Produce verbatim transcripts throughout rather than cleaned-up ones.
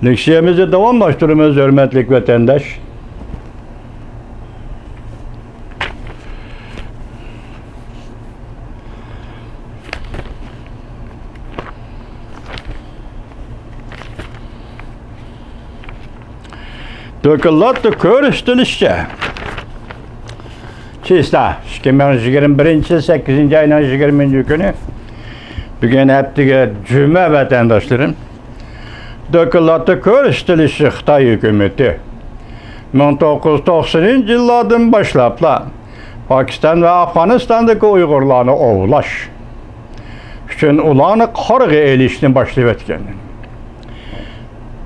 لېكسىيەمىزنى داۋاملاشتۇرىمىز، ھۆرمەتلىك ۋەتەنداش. دوكلاتتا كۆرسىتىلىشىچە، چىستا، ئىككى مىڭ يىگىرمە بىرىنچى يىل سەككىزىنچى ئاينىڭ يىگىرمىنچى كۈنى، بۈگۈن ھەپتىگە جۈمە، ۋەتەنداشلىرىم. دوكلاتتا كۆرسىتىلىشىچە، خىتاي ھۆكۈمىتى مىڭ توققۇز يۈز توقسىنىنچى يىللاردىن باشلاپلا پاكىستان ۋە ئافغانىستاندىكى ئۇيغۇرلارنى ئوۋلاش ئۈچۈن ئۇلارنى قارىغا ئېلىشنى باشلىۋەتكەن.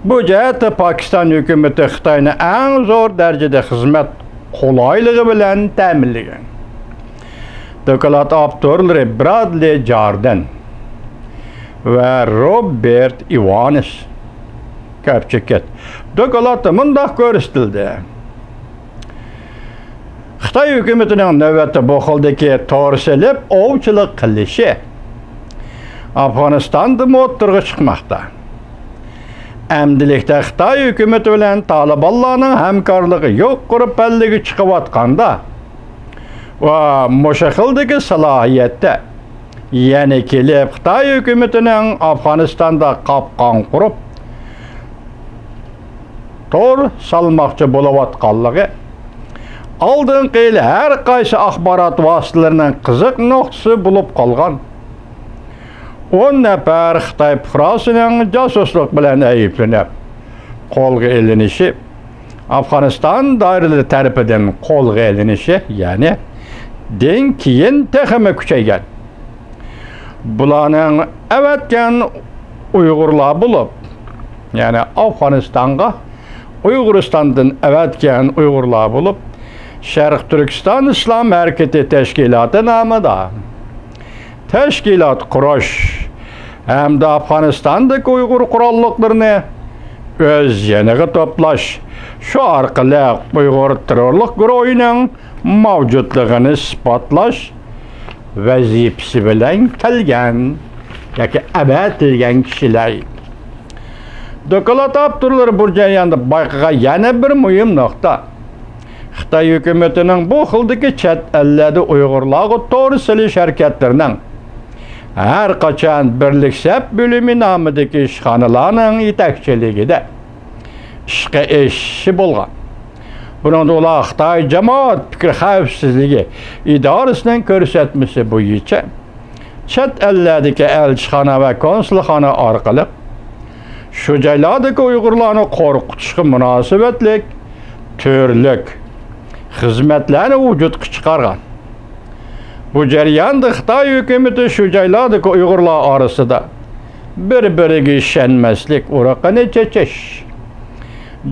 بۇ جەھەتتە پاكىستان ھۆكۈمىتى خىتاينى ئەڭ زور دەرىجىدە خىزمەت قولايلىقى بىلەن تەمىنلىگەن. دوكلات ئاپتورلىرى برادلى جاردەن ۋە روبېرت ئىۋانس. كۆپچىكىت. دوكلاتتا مۇنداق كۆرسىتىلدى. خىتاي ھۆكۈمىتىنىڭ نۆۋەتتە بۇ خىلدىكى تور سېلىپ ئوۋچىلىق قىلىشى ئافغانىستاندىمۇ ئوتتۇرىغا چىقماقتا. ئەمدىلىكتە خىتاي ھۆكۈمىتى بىلەن تالىبانلارنىڭ ھەمكارلىقى يۇقىرى پەللىگە چىقىۋاتقاندا، ۋە مۇشۇ خىلدىكى سالاھىيەتتە يەنە كېلىپ خىتاي ھۆكۈمىتىنىڭ ئافغانىستاندا قاپقان قۇرۇپ، تور سالماقچى بولۇۋاتقانلىقى ئالدىنقى يىل ھەر قايسى ئاخبارات ۋاسىتىلىرىنىڭ قىزىق نۇقتىسى بولۇپ قالغان. ئون نەپەر خىتاي پۇقراسىنىڭ جاسۇسلۇق بىلەن ئەيىبلىنىپ قولغا ئېلىنىشى، ئافغانىستان دائىرىلىرى تەرىپىدىن قولغا ئېلىنىشى، يەنى دىن كېيىن تېخىمۇ كۈچەيگەن. بۇلارنىڭ ئەۋەتكەن ئۇيغۇرلار بولۇپ، يەنى ئافغانىستانغا ئۇيغۇرىستاندىن ئەۋەتكەن ئۇيغۇرلار بولۇپ، شەرقىي تۈركىستان ئىسلام ھەرىكىتى تەشكىلاتى نامىدا تەشكىلات قۇرۇش ھەمدە ئافغانىستاندىكى ئۇيغۇر قوراللىقلىرىنى ئۆز يېنىغا توپلاش، شۇ ئارقىلىق ئۇيغۇر تېررورلۇق گۇرۇھىنىڭ مەۋجۇتلۇقىنى ئىسپاتلاش ۋەزىپىسى بىلەن كەلگەن ياكى ئەۋەتىلگەن كىشىلەر. دوكلات ئاپتورلىرى بۇ جەرياندا بايقىغان يەنە بىر مۇھىم نۇقتا، خىتاي ھۆكۈمىتىنىڭ بۇ خىلدىكى چەت ئەللەردە ئۇيغۇرلارغا تور سېلىش ھەرىكەتلىرىنىڭ ھەر قاچان بىرلىك سەپ بۆلۈمى نامىدىكى ئىشخانىلارنىڭ يېتەكچىلىكىدە ئىشقا ئېشىشى بولغان. بۇنىڭدا ئۇلار خىتاي جامائەت پىكىر خەۋپسىزلىكى ئىدارىسىنىڭ كۆرسەتمىسى بويىچە چەت ئەللەردىكى ئەلچىخانا ۋە كونسۇلخانا ئارقىلىق شۇ جايلاردىكى ئۇيغۇرلارنى قورقۇتۇشقا مۇناسىۋەتلىك تۈرلۈك خىزمەتلەرنى ۋۇجۇدقا چىقارغان. بۇ جەرياندا خىتاي ھۆكۈمىتى شۇ جايلاردىكى ئۇيغۇرلار ئارىسىدا بىر-بىرىگە ئىشەنمەسلىك ئۇرۇقىنى چېچىش،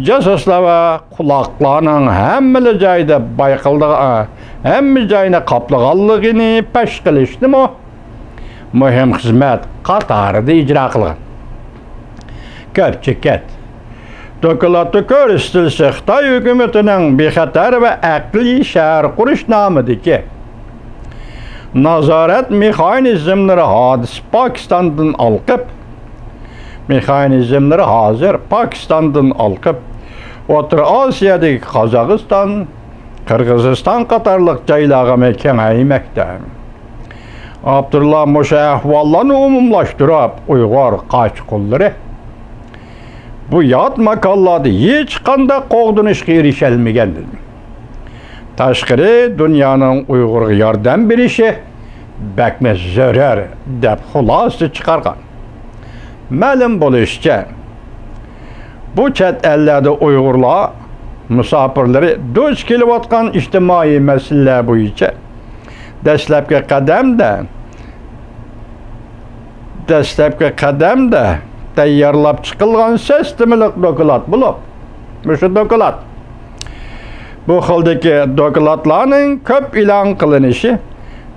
جاسۇسلار ۋە قۇلاقلارنىڭ ھەممىلا جايدا بايقىلىدىغان، ھەممە جاينى قاپلىغانلىقىنى پەش قىلىشنىمۇ مۇھىم خىزمەت قاتارىدا ئىجرا قىلغان. كۆپچىكىت. دوكلاتتا كۆرسىتىلىشىچە، خىتاي ھۆكۈمىتىنىڭ بىخەتەر ۋە ئەقلىي شەھەر قۇرۇش نامىدىكى نازارەت مېخانىزملىرى ھادىسە پاكىستاندىن ھالقىپ، مېخانىزملىرى ھازىر پاكىستاندىن ھالقىپ، ئوتتۇرا ئاسىيادىكى قازاقىستان، قىرغىزىستان قاتارلىق جايلارغىمۇ كېڭەيمەكتە. ئاپتورلار مۇشۇ ئەھۋاللارنى ئومۇملاشتۇرۇپ، ئۇيغۇر قاچقۇنلىرى بۇ يات ماكانلاردا ھېچقانداق قوغدىنىشقا ئېرىشەلمىگەن، تاشقىرى دۇنيانىڭ ئۇيغۇرغا ياردەم بېرىشى بەكمۇ زۆرۈر، دەپ خۇلاسە چىقارغان. مەلۇم بولۇشىچە، بۇ چەت ئەللەردە ئۇيغۇرلار مۇساپىرلىرى دۇچ كېلىۋاتقان ئىجتىمائىي مەسىلىلەر بويىچە دەسلەپكى قەدەمدە، دەسلەپكى قەدەمدە تەييارلاپ چىقىلغان سىستېمىلىق دوكلات بولۇپ، مۇشۇ دوكلات، بۇ خىلدىكى دوكلاتلارنىڭ كۆپ ئېلان قىلىنىشى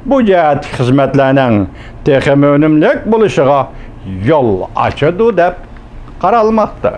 بۇ جەھەتتىكى خىزمەتلەرنىڭ تېخىمۇ ئۈنۈملۈك بولۇشىغا يول ئاچىدۇ دەپ قارالماقتا.